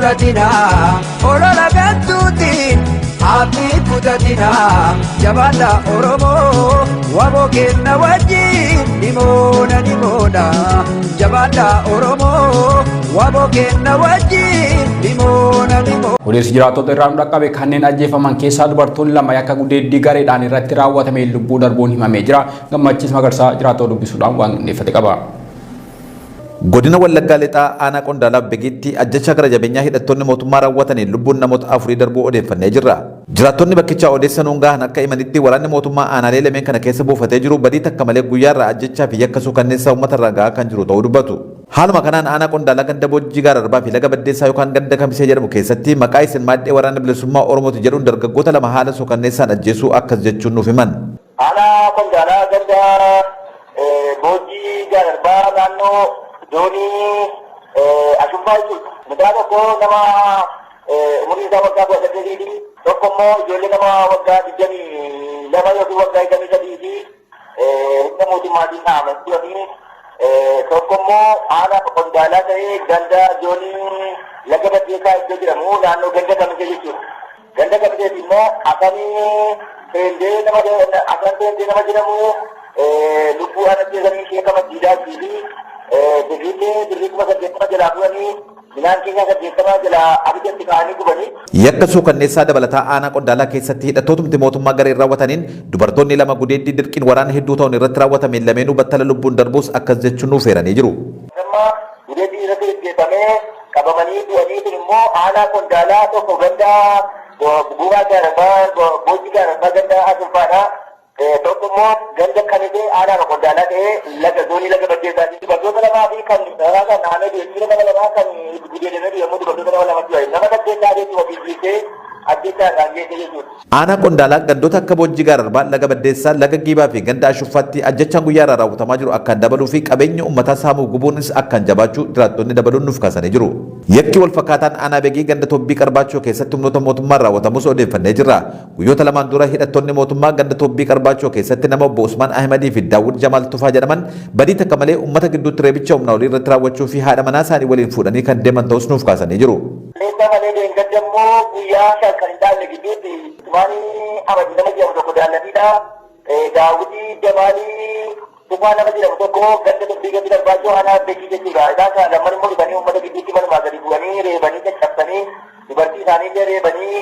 Kutatinaa olola gantuutiin abdii kutatinaa jabaadha Oromoo waboo kenna wajjin dhimoona dhimoona jabaadha Oromoo waboo kenna wajjin dhimoona dhimoona. Odeessi jiraattota irraa nu dhaqqabe kanneen ajjeefaman keessaa dubartoonni lama yakka gudeeddii gareedhaan irratti raawwatameen lubbuu darbuun himamee jira. Gammachiis Magarsaa jiraattota dubbisuudhaan waan qindeeffate qaba. Godina Wallaggaa Lixaa Aanaa Qondaalaa Begiitti ajjechaa gara jabeenyaa hidhattoonni mootummaa raawwataniin lubbuun namoota afurii darbuu odeeffannee jirra. Jiraattonni bakkichaa odeessa nuun gahan akka himanitti waraanni mootummaa aanaalee lameen kana keessa buufatee jiru badii takka malee guyyaarraa ajjechaa fi yakka suukanneessaa uummatarraan gahaa kan jiru ta'uu dubbatu. Haaluma kanaan aanaa Qondaalaa ganda Boojjii Gaara Arbaa fi Laga Baddeessaa yookaan ganda Kamisee jedhamu keessatti maqaa isin maadhee waraana bilisummaa Oromooti jedhuun dargaggoota lama haala suukanneessaan ajjeesuu akkas jechuun nuuf himan. Aanaa Qondaalaa ganda Boojjii Gaara Arbaa naannoo zoonii Ashuffaa jechuudha. Mucaa tokko nama umuriin isaa waggaa 18ti, tokko immoo ijoollee nama waggaa 22 yookiin waggaa 23ti humna mootummaatiin dhahamanii turanii, tokko immoo aanaa Qondaalaa ta'ee ganda zoonii Laga Baddeessaa iddoo jedhamu naannoo ganda Kamisee jechuudha. Ganda Kamiseeti immoo Asanii Seendee nama Asan Seendee nama jedhamu lubbuudhaan ajjeesanii sheeka masjiidaatii fi birriillee birrii 80,000 jalaa fuudhanii midhaan keessaa 80 jalaa abiddatti kaa'anii gubanii. Yakka suukanneessaa dabalataa aanaa Qondaalaa keessatti hidhattootumti mootummaa gareen raawwataniin dubartoonni lama gudeeddii dirqiin waraana hedduu ta'uun irratti raawwatameen lameenuu battala lubbuun darbuus akkas jechuun nuuf eeranii jiru. Amma gudeeddii irratti gaggeeffamee qabamanii du'anii sun immoo aanaa Qondaalaa tokko ganda Guuraa Gaararbaa, Boojjii Gaararbaa ganda Asunfaadha. Tokko immoo ganda Kamisee aanaa Qondaalaa ta'ee laga zoonii Laga Baddeessaati. Dubartoota lamaa fi kan kan naannoo dhiira nama lamaa kan gudeedamee du'e immoo dubartoota nama lamatu du'e. Nama saddeet taatee ofii dhiisee ajjechaa irraan geesse jechuudha. Aanaa Qondaalaa gandoota akka Boojjii Gaararbaa, Laga Baddeessaa, Laga Giibaa fi ganda Ashuffaatti ajjechaan guyyaa irraa raawwatamaa jiru akkaan dabaluu fi qabeenya uummataa saamuu gubuunis akkaan jabaachuu jiraattonni dabaluun nuuf kaasanii jiru. Yakki wal fakkaataan aanaa Begii ganda Tobbii Qarbaachoo keessatti humnoota mootummaan raawwatamus odeeffannee jirra. Guyyoota lamaan dura hidhattoonni mootummaa ganda Tobbii Qarbaachoo keessatti nama obbo Usmaan Ahimadii fi Daawud Jamaal Tufaa jedhaman badii takka malee uummata gidduutti reebicha humna olii irratti raawwachuu fi haadha manaa isaanii waliin fuudhanii kan deeman ta'us nuuf kaasanii jiru. Leessaa malee deengadda immoo guyyaa 5 kan hin dhaalle gidduutti Usmaan Ahmad nama jedhamu tokko daallatiidha. Daawudii Jamaalii Tufaa nama jedhamu tokko ganda Tobbii gandi Qarbaachoo aanaa Begii jechuudha. Isaan kana lamman immoo dhufanii uummata gidduutti manumaa gadi bu'anii reebanii caccabsanii dubartii isaanii illee reebanii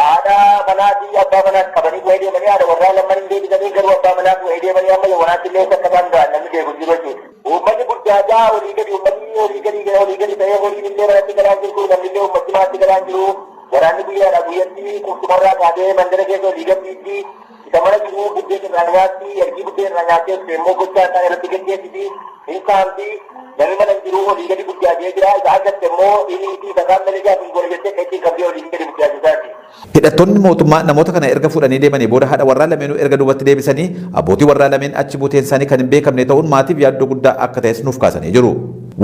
haadha manaa fi abbaa manaas qabanii bu'anii deemanii haadha warraa lamman hin deebisanii garuu abbaa manaa bu'anii deemanii amma yawwanaatti illee akka isaan ga'an namni beeku hin jiru jechuudha. Uummanni burjaajaa olii gadi uummanni olii gadi olii gadi ta'ee horiin illee manatti galaa jiru, namni illee uummatti manatti galaa jiru. Waraanni guyyaadhaa guyyatti qubsumarraa kaatee mandara keessa olii gadiitti isa mana jiru buddeen irraa nyaatti, ergii buddeen irraa nyaattee dhufte immoo gochaa isaan irratti geggeessiti, hin saamti. Namni mana hin jiru, olii gadi burjaajee jira. Isa argatte immoo inni fi isa kaan milishaa hin goone jettee kan ittiin qabdee olii gadi burjaajisaati. Hidhattoonni mootummaa namoota kana erga fuudhanii deemanii booda haadha warraa lameenuu erga duubatti deebisanii abbootii warraa lameen achi buuteen isaanii kan hin beekamne ta'uun maatiif yaaddoo guddaa akka ta'es nuuf kaasanii jiru.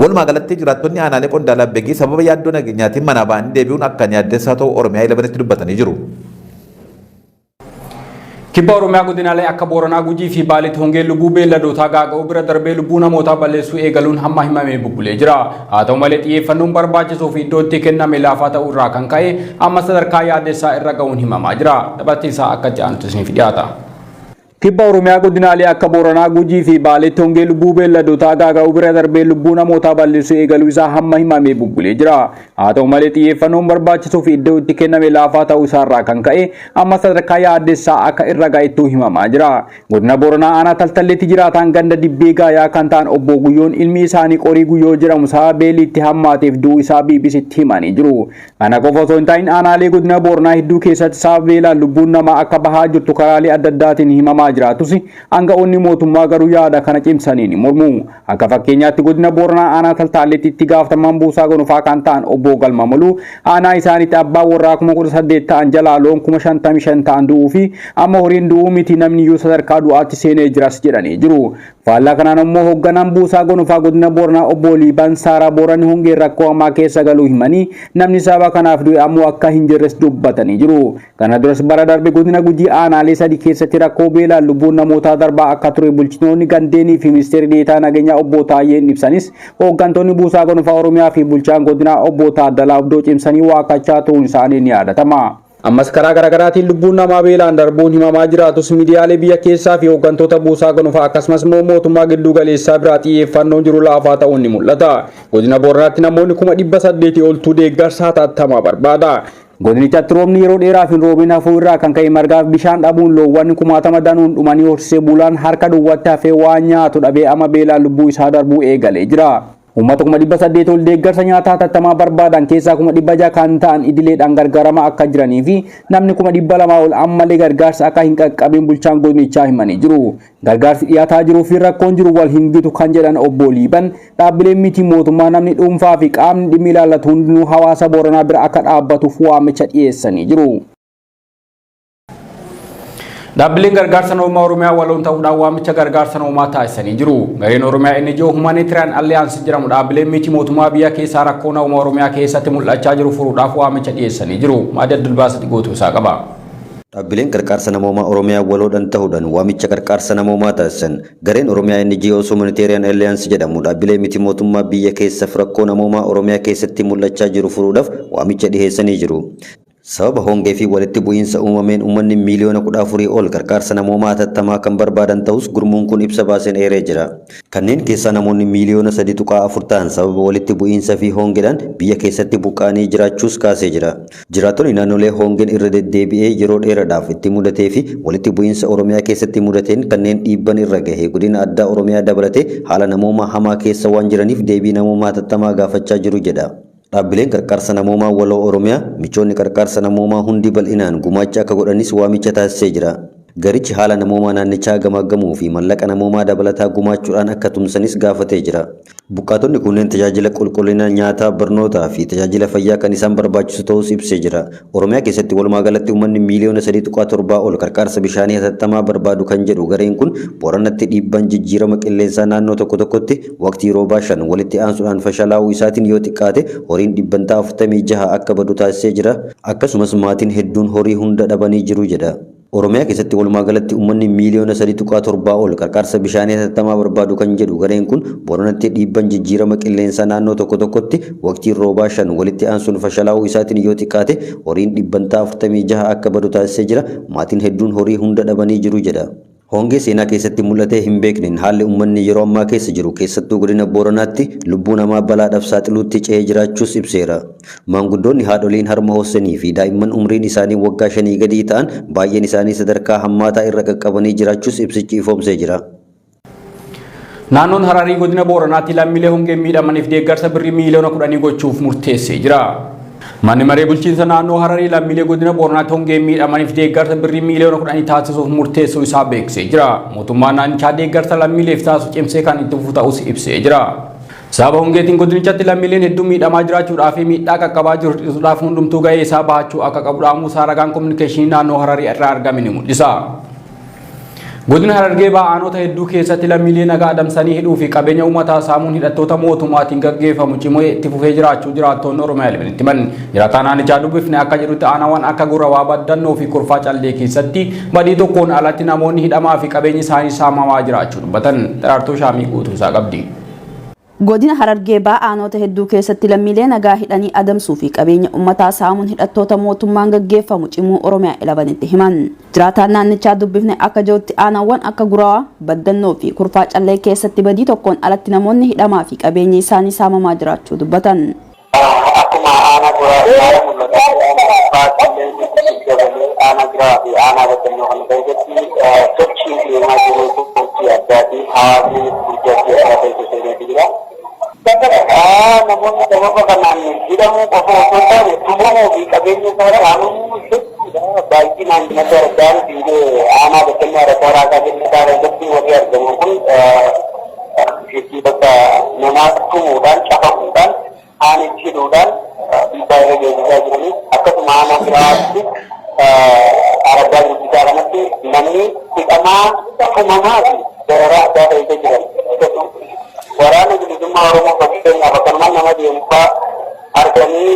Walumaa galatti jiraattonni aanaalee Qondaalaa Begii sababa yaaddoo nageenyaatiin manaa ba'anii deebi'uun akkaan yaaddessaa ta'uu Oromiyaa 11tti dubbatanii jiru. Kibba Oromiyaa godinaalee akka Booranaa, Gujii fi Baaleetti hongeen lubbuu beelladootaa gaaga'uu bira darbee lubbuu namootaa balleessuu eegaluun hamma himamee bubbulee jira. Haa ta'u malee xiyyeeffannoon barbaachisuu fi iddoo itti kenname laafaa ta'uu irraa kan ka'e amma sadarkaa yaaddessaa irra ga'uun himamaa jira. Taphattiisaa akka itti aanutti isiniif dhiyaata. Kibba Oromiyaa godinaalee akka Booranaa, Gujii fi Baaleetti hongee lubbuu beelladootaa gaaga'uu bira darbee lubbuu namootaa balleessuu eegaluu isaa hamma himamee bubbulee jira. Haa ta'u malee xiyyeeffannoon barbaachisuu fi iddoo itti kenname laafaa ta'uu isaarraa kan ka'e amma sadarkaa yaaddessaa akka irra ga'ettuu himamaa jira. Godina Booranaa aanaa Taltalleetti jiraataan ganda Dibbee Gaayaa kan ta'an obbo Guyyoon ilmi isaanii Qorii Guyyoo jedhamu sababa beelli itti hammaateef du'uu isaa BBCtti himanii jiru. Kana qofa osoo hin ta'in aanaalee godina Booranaa hedduu keessatti sababa beelaan lubbuun namaa akka bahaa jirtu karaalee adda addaatiin himamaa jiraatus aanga'oonni mootummaa garuu yaada kana cimsanii ni mormu. Akka fakkeenyaatti godina Booranaa aanaa Taltaalleetti itti gaafatamaan buusaa gonofaa kan ta'an obbo Galma Moluu aanaa isaaniitti abbaa warraa 18,000 ta'an jalaa loon 55,000 ta'an du'uu fi amma horiin du'uu miti namni iyyuu sadarkaa du'aatti seenee jiras jedhanii jiru. Faallaa kanaan immoo hoogganaan buusaa gonofaa godina Booranaa obbo Liiban Saaraa Booranni hongeen rakkoo hamaa keessa galuu himanii namni sababa kanaaf du'e ammoo akka hin jirres dubbatanii jiru. Kana duras bara darbe godina Gujii aanaalee sadi keessatti rakkoo beelaan beelaan lubbuun namootaa darbaa akka ture bulchitoonni gandeenii fi ministeerri deetaa nageenyaa obbo Taayyeen ibsanis hooggantoonni buusaa gonfaa Oromiyaa fi bulchaan godinaa obbo Taaddalaa Abdoo cimsanii waakkachaa turuun isaanii ni yaadatama. Ammas karaa garaagaraatiin lubbuun namaa beelaan darbuun himamaa jiraatus miidiyaalee biyya keessaa fi hooggantoota buusaa gonfaa akkasumas immoo mootummaa giddu galeessaa biraa xiyyeeffannoon jiru laafaa ta'uun ni mul'ata. Godina Booranaatti namoonni 800,000 oltuu deeggarsa hatattamaa barbaada. Godinichatti roobni yeroo dheeraaf hin roobin hafuu irraa kan ka'e margaaf bishaan dhabuun loowwan kumaatama danuun dhumanii horsiisee bulaan harka duwwaatti hafee waan nyaatu dhabee amma beelaan lubbuu isaa darbuu eegalee jira. Uummata 800,000 ol deeggarsa nyaataa hatattamaa barbaadan keessaa 600,000 kan ta'an idileedhaan gargaaramaa akka jiranii fi namni 200,000 ol ammallee gargaarsa akka hin qaqqabin bulchaan godinichaa himanii jiru. Gargaarsi dhiyaataa jiruu fi rakkoon jiru wal hin gitu kan jedhan obbo Liiban dhaabbileen miti mootummaa namni dhuunfaa fi qaamni dhimmi ilaallatu hundinuu hawaasa Booranaa bira akka dhaabbatuuf waamicha dhiyeessanii jiru. Dhaabbileen gargaarsa namoomaa Oromiyaa waloon ta'uudhaan waamicha gargaarsa namoomaa taasisanii jiru. Gareen Oromiyaa NGO Humanitarian Alliance jedhamu dhaabbileen miti mootummaa biyya keessaa rakkoo namoomaa Oromiyaa keessatti mul'achaa jiru furuudhaaf waamicha dhiyeessanii jiru. Maadii Abdulbaasiti guutuu isaa qaba. Dhaabbileen qarqaarsa namoomaa Oromiyaa waloodhaan ta'uudhaan waamicha qarqaarsa namoomaa taasisan. Gareen Oromiyaa NGO Humanitarian Alliance jedhamu dhaabbilee miti mootummaa biyya keessaaf rakkoo namoomaa Oromiyaa keessatti mul'achaa jiru furuudhaaf waamicha dhiheessanii jiru. Sababa hongee fi walitti bu'iinsa uumameen uummanni 14 miiliyoona ol qarqaarsa namoomaa hatattamaa kan barbaadan ta'us gurmuun kun ibsa baaseen eeree jira. Kanneen keessaa namoonni 3.4 miiliyoona ta'an sababa walitti bu'iinsa fi hongeedhaan biyya keessatti buqqa'anii jiraachuus kaasee jira. Jiraattonni naannolee hongeen irra deddeebi'ee yeroo dheeraadhaaf itti mudatee fi walitti bu'iinsa Oromiyaa keessatti mudateen kanneen dhiibban irra gahe godina addaa Oromiyaa dabalatee haala namoomaa hamaa keessa waan jiraniif deebii namoomaa hatattamaa gaafachaa jiru jedha. Dhaabbileen qarqaarsa namoomaa waloo Oromiyaa michoonni qarqaarsa namoomaa hundi bal'inaan gumaacha akka godhanis waamicha taasisee jira. Garichi haala namoomaa naannichaa gamaggamuu fi mallaqa namoomaa dabalataa gumaachuudhaan akka tumsanis gaafatee jira. Buqqaatonni kunneen tajaajila qulqullina nyaataa, barnootaa fi tajaajila fayyaa kan isaan barbaachisu ta'us ibsee jira. Oromiyaa keessatti walumaa galatti uummanni 3.7 miiliyoona ol qarqaarsa bishaanii hatattamaa barbaadu kan jedhu gareen kun Booranatti dhiibbaan jijjiirama qilleensaa naannoo tokko tokkotti waqtii roobaa 5 walitti aansuudhaan fashalaa'uu isaatiin yoo xiqqaate horiin 46% akka badu taasisee jira. Akkasumas maatiin hedduun horii hunda dhabanii jiru jedha. Oromiyaa keessatti walumaa galatti uummanni 3.7 miiliyoona ol qarqaarsa bishaanii hatattamaa barbaadu kan jedhu gareen kun Booranatti dhiibbaan jijjiirama qilleensaa naannoo tokko tokkotti waqtiin roobaa 5 walitti aansuun fashalaa'uu isaatiin yoo xiqqaate horiin 46% akka badu taasisee jira. Maatiin hedduun horii hunda dhabanii jiru jedha. Hongee seenaa keessatti mul'atee hin beekneen haalli uummanni yeroo ammaa keessa jiru keessattuu godina Booranaatti lubbuu namaa balaadhaaf saaxiluutti ce'ee jiraachuus ibseera. Maanguddoonni haadholiin harma hoosanii fi daa'imman umriin isaanii waggaa 5 gadii ta'an baay'een isaanii sadarkaa hammaataa irra qaqqabanii jiraachuus ibsichi ifoomsee jira. Naannoon Hararii godina Booranaatti lammiilee hongeen miidhamaniif deeggarsa birrii 10 miiliyoona gochuuf murteessee jira. Manni maree bulchiinsa naannoo Hararii lammiilee godina Booranaatti hongeen miidhamaniif deeggarsa birrii 10 miiliyoona taasisuuf murteessuu isaa beeksisee jira. Mootummaan naannichaa deeggarsa lammiileef taasisu cimsee kan itti fufu ta'us ibsee jira. Sababa hongeetiin godinichatti lammiileen hedduun miidhamaa jiraachuudhaa fi miidhaa qaqqabaa jiru hir'isuudhaaf hundumtuu gahee isaa bahachuu akka qabu dhaamuu isaa ragaan kominikeeshinii naannoo Hararii irraa argame ni mul'isa. Godina Harargee Bahaa aanota hedduu keessatti lammiilee nagaa adamsanii hidhuu fi qabeenya uummataa saamuun hidhattoota mootummaatiin gaggeeffamu cimee itti fufee jiraachuu jiraattonni Oromiyaa ilmanitti himan. Jiraataan aanichaa dubbifne akka jedhutti aanaawwan akka Gurawaa, Baddannoo fi Kurfaa Callee keessatti badii tokkoon alatti namoonni hidhamaa fi qabeenyi isaanii saamamaa jiraachuu dubbatan. Xiraartuu Shaamii guutuu isaa qabdi. Godina Harargee Bahaa aanota hedduu keessatti lammiilee nagaa hidhanii adamsuu fi qabeenya uummataa saamuun hidhattoota mootummaan gaggeeffamu cimuu Oromiyaa ilabanitti himan. Jiraataan naannichaa dubbifne akka jirutti aanaawwan akka Gurawaa, Baddannoo fi Kurfaa Callee keessatti badii tokkoon alatti namoonni hidhamaa fi qabeenyi isaanii saamamaa jiraachuu dubbatan. Akkuma aanaa Gurawaa mul'ata. Aanaa Gurawaa fi aanaa Baddannoo kana keessatti sochiin deemaa jiru sochii addaati. Hawaasni gurguddaa addaa keessa seenee jira. Namoonni sababa kanaan hidhamuu qofa osoo hin taane tumamuu fi qabeenya isaa saamamuu hedduudha. Baay'inaan madda aradaan fiigee aanaa Baddannoo araddaa raasaa kennisaa keessatti warri argaman kun hedduu bakka namaa tumuudhaan cafaquudhaan aanitti hidhuudhaan dhiibbaa irra geessisaa jiranii akkasuma aanaa biraatti araddaa gurguddaa kanatti namni hidhamaa tumamaa fi dararaa addaa ta'ee jiran. Waraana bilisummaa Oromoo fakkeenyaaf akkanumaan nama deemfaa arganii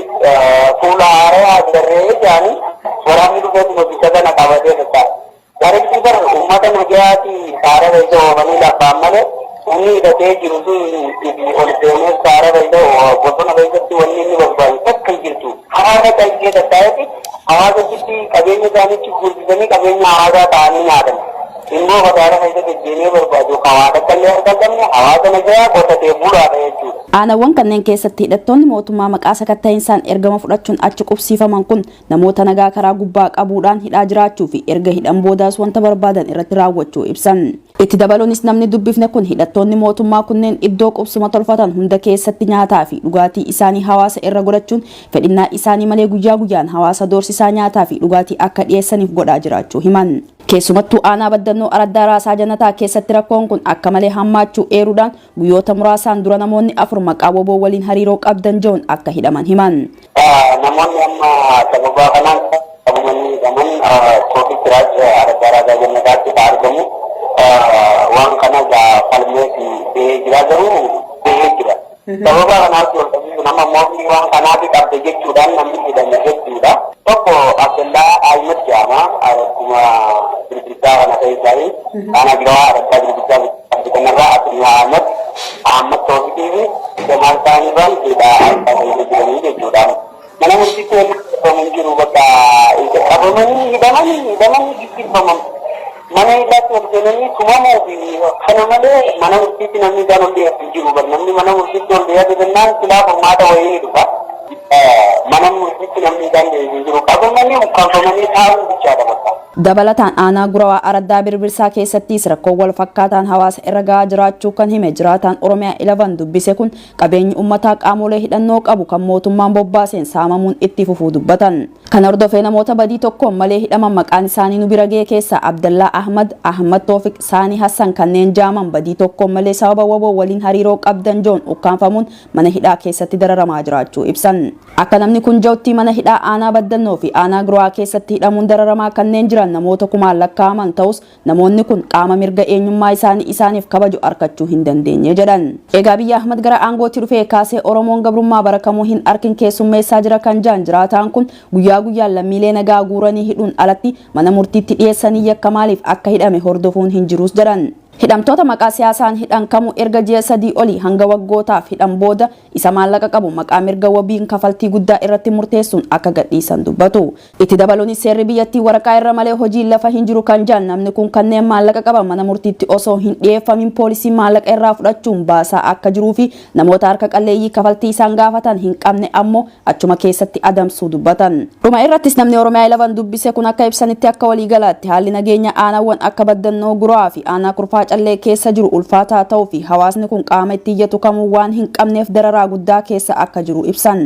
fuula haaraa agarree jedhanii waraanni dhufeetuma bisa kana qabatee tatta'a. Directly bar uummata nagayaati saara keessa oofanii lafaan malee inni hidhatee jiru sun ol seenee saara keessa bosona keessatti wanni inni barbaadu takka hin jirtu. Hawaasa qalbii tattaa'eeti hawaasa qabeenya isaaniitti gurguranii qabeenya hawaasaa ta'anii nyaatan. Immoo fasaara keessa deddeemee barbaadu hawaasa kallee harka qabne hawaasa nagayaa qotatee bulaadha jechuudha. Aanawwan kanneen keessatti hidhattoonni mootummaa maqaa sakatta'insaan ergama fudhachuun achi qubsiifaman kun namoota nagaa karaa gubbaa qabuudhaan hidhaa jiraachuu fi erga hidhan boodaas wanta barbaadan irratti raawwachuu ibsan. Itti dabaluunis namni dubbifne kun hidhattoonni mootummaa kunneen iddoo qubsuma tolfatan hunda keessatti nyaataa fi dhugaatii isaanii hawaasa irra godhachuun fedhinnaa isaanii malee guyyaa guyyaan hawaasa doorsisaa nyaataa fi dhugaatii akka dhiyeessaniif godhaa jiraachuu himan. Keessumattuu aanaa Baddannoo Araddaa Raasaa Jannataa keessatti rakkoon kun akka malee hammaachuu eeruudhaan guyyoota muraasaan dura namoonni 4 maqaa WBO waliin hariiroo qabdan jechuun akka hidhaman himan. Namoonni amma sababa kanaan qabamanii hidhaman Toofiq Siraaj Araddaa Raasaa Jannataatti argamu. Waan kana falmee fi bahee jira garuu bahee jira. Sababa kanaatti wal qabsiisu nama mormii waan kanaati qabde jechuudhaan namni hidhame hedduudha. Tokko Abdallaa Ahmed jedhama. Akkuma birbirsaa kana keessaa kana jiraa Araddaa birbirsaa kanarraa Abdallaa Ahmed, Ahmad Toofiqii fi Jamaal Saanirraan hidhaa harkaa jiranii jechuudha. Mana murtiitti walitti qabaman jiru bakka qabamanii hidhamanii jijjiirfaman. Mana hidhaatti ol seenanii tumamuu fi kana malee mana murtiitti namni isaan ol dhiyaatu hin jiru. Namni mana murtiitti ol dhiyaatu jennaan silaa furmaata wayii ni dhufa. Mana murtiitti namni isaan dhiyaatu hin jiru. Qabamanii ukkaanfamanii taa'uu bichaadha bakka. Dabalataan aanaa Gurawaa Araddaa Birbirsaa keessattis rakkoo wal fakkaataan hawaasa irra gahaa jiraachuu kan hime jiraataan Oromiyaa 11 dubbise kun qabeenyi uummataa qaamolee hidhannoo qabu kan mootummaan bobbaaseen saamamuun itti fufuu dubbatan. Kana hordofee namoota badii tokkoon malee hidhaman maqaan isaanii nu bira ga'e keessaa Abdallaa Ahmad, Ahmad Toofiq, Saanii Hassan kanneen jaaman badii tokkoon malee sababa WBO waliin hariiroo qabdan joon ukkaanfamuun mana hidhaa keessatti dararamaa jiraachuu ibsan. Akka namni kun jedhutti mana hidhaa aanaa Baddannoo fi aanaa Gurawaa keessatti hidhamuun dararamaa kanneen jiran namoota kumaan lakkaa'aman ta'us namoonni kun qaama mirga eenyummaa isaanii isaaniif kabaju arkachuu hin dandeenye jedhan. Egaa Abiyyi Ahmad gara aangootti dhufee kaasee Oromoon gabrummaa barakamuu hin arkin keessummeessaa jira kan jaan jiraataan kun guyyaa guyyaan lammiilee nagaa guuranii hidhuun alatti mana murtiitti dhiyeessanii yakka maaliif akka hidhame hordofuun hin jirus jedhan. Hidhamtoota maqaa siyaasaan hidhan kamuu erga ji'a 3 olii hanga waggootaaf hidhan booda isa maallaqa qabu maqaa mirga wabiin kafaltii guddaa irratti murteessuun akka gadhiisan dubbatu. Itti dabaluunis seerri biyyattii waraqaa irra malee hojiin lafa hin jiru kan jaan namni kun kanneen maallaqa qaban mana murtiitti osoo hin dhiyeeffamin poolisiin maallaqa irraa fudhachuun baasaa akka jiruu fi namoota harka qalleeyyii kafaltii isaan gaafatan hin qabne ammoo achuma keessatti adamsuu dubbatan. Dhuma irrattis namni Oromiyaa 11 dubbise kun akka ibsanitti akka waliigalaatti haalli nageenya aanaawwan akka Baddannoo Gurawaa fi aanaa Kurfaa Callee keessa jiru ulfaataa ta'uu fi hawaasni kun qaama itti iyyatu kamuu waan hin qabneef dararaa guddaa keessa akka jiru ibsan.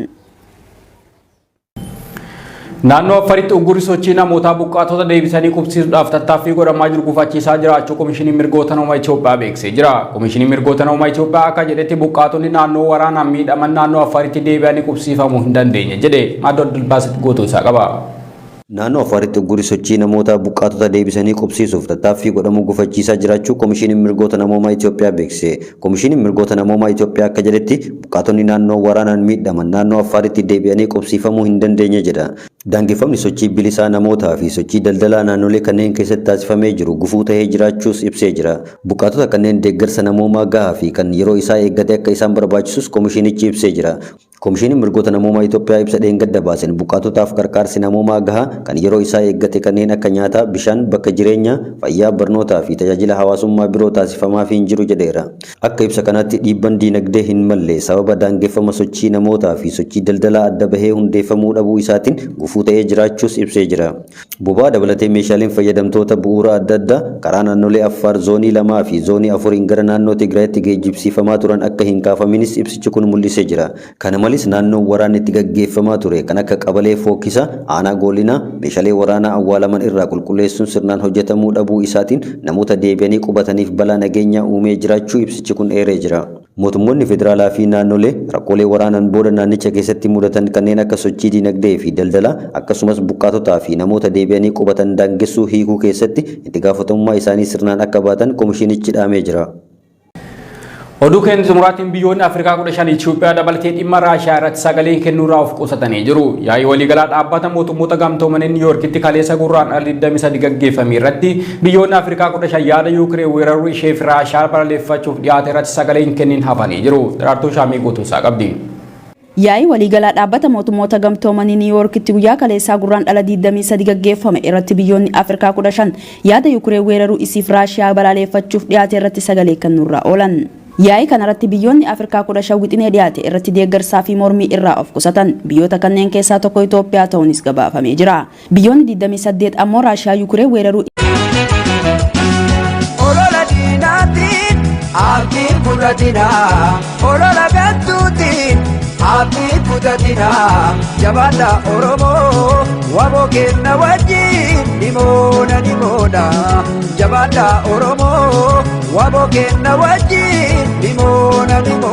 Naannoo Affaritti uggurri sochii namootaa buqqaatota deebisanii qubsiisuudhaaf tattaaffii godhamaa jiru gufachiisaa jiraachuu Komishiniin Mirgoota Namoomaa Itoophiyaa beeksisee jira. Komishiniin Mirgoota Namoomaa Itoophiyaa akka jedhetti buqqaatonni naannoo waraanaan miidhaman naannoo Affaritti deebi'anii qubsiifamuu hin dandeenye jedhe. Maaddoo Abdulbaasit guutuu isaa qaba. Naannoo Affaaritti uggurri sochii namootaa buqqaatota deebisanii qubsiisuuf tattaaffii godhamu gufachiisaa jiraachuu Komishiniin Mirgoota Namoomaa Itoophiyaa beeksise. Komishiniin Mirgoota Namoomaa Itoophiyaa akka jedhetti buqqaatonni naannoo waraanaan miidhaman naannoo Affaaritti deebi'anii qubsiifamuu hin dandeenye jedha. Daangeffamni sochii bilisaa namootaa fi sochii daldalaa naannolee kanneen keessatti taasifamee jiru gufuu ta'ee jiraachuus ibsee jira. Buqqaatota kanneen deeggarsa namoomaa gahaa fi kan yeroo isaa eeggate akka isaan barbaachisus komishinichi ibsee jira. Komishiniin Mirgoota Namoomaa Itoophiyaa ibsa dheengadda baaseen buqqaatotaaf qarqaarsi namoomaa gahaa kan yeroo isaa eeggate kanneen akka nyaataa, bishaan, bakka jireenyaa, fayyaa, barnootaa fi tajaajila hawaasummaa biroo taasifamaafii hin jiru jedheera. Akka ibsa kanaatti dhiibban diinagdee hin malle sababa daangeffama sochii namootaa fi sochii daldalaa adda bahee hundeeffamuu dhabuu isaatiin gufuu ta'ee jiraachuus ibsee jira. Boba'aa dabalatee meeshaaleen fayyadamtoota bu'uura adda addaa karaa naannolee Affaar zoonii 2 fi zoonii 4 gara naannoo Tigraayitti geejjibsiifamaa turan akka hin kaafaminis ibsichi kun mul'isee jira. Kana malees naannoon waraanni itti gaggeeffamaa ture kan akka Qabalee Fookkisa, Aanaa Goolinaa, meeshaalee waraanaa awwaalaman irraa qulqulleessuun sirnaan hojjetamuu dhabuu isaatiin namoota deebi'anii qubataniif balaa nageenyaa uumee jiraachuu ibsichi kun eeree jira. Mootummoonni federaalaa fi naannolee rakkoolee waraanaan booda naannicha keessatti mudatan kanneen akka sochii dinagdee fi daldalaa akkasumas buqqaatotaa fi namoota deebi'anii qubatan daangessuu hiikuu keessatti itti gaafatamummaa isaanii sirnaan akka baatan komishinichi dhaamee jira. Oduu keenya xumuraatiin biyyoonni Afrikaa 15 Itoophiyaa dabalatee dhimma Raashiyaa irratti sagalee kennuurraa of qusatanii jiru. Yaa'ii waliigalaa dhaabbata mootummoota gamtoomanii Niiwuyoorkitti kaleessa Gurraandhala 23 gaggeeffame irratti biyyoonni Afrikaa 15 yaada Yuukireen weeraruu ishee fi Raashiyaa balaleeffachuuf dhiyaate irratti sagalee hin kennin hafanii jiru. Daraartuu Shaamii guutuu isaa qabdi. Yaa'ii waliigalaa dhaabbata mootummoota gamtoomanii Niiwuyoorkitti guyyaa kaleessaa Gurraandhala 23 gaggeeffame irratti biyyoonni Afrikaa 15 yaada Yuukireen weeraruu isiif Raashiyaa balaleeffachuuf dhiyaate irratti sagalee kennuurraa oolan. Yaa'ii kanarratti biyyoonni Afrikaa 15 wixinee dhiyaate irratti deeggarsaa fi mormii irraa of qusatan. Biyyoota kanneen keessaa tokko Itoophiyaa ta'uunis gabaafamee jira. Biyyoonni 28 ammoo Raashiyaa Yuukireen weeraruu Olola diinaatiin abdii kutatinaa, olola gantuutiin abdii kutatinaa. Jabaadhaa Oromoo, waboo kenna wajjin ni moona, ni moona. Jabaadhaa Oromoo, waboo kenna wajjin ni moona, ni moona.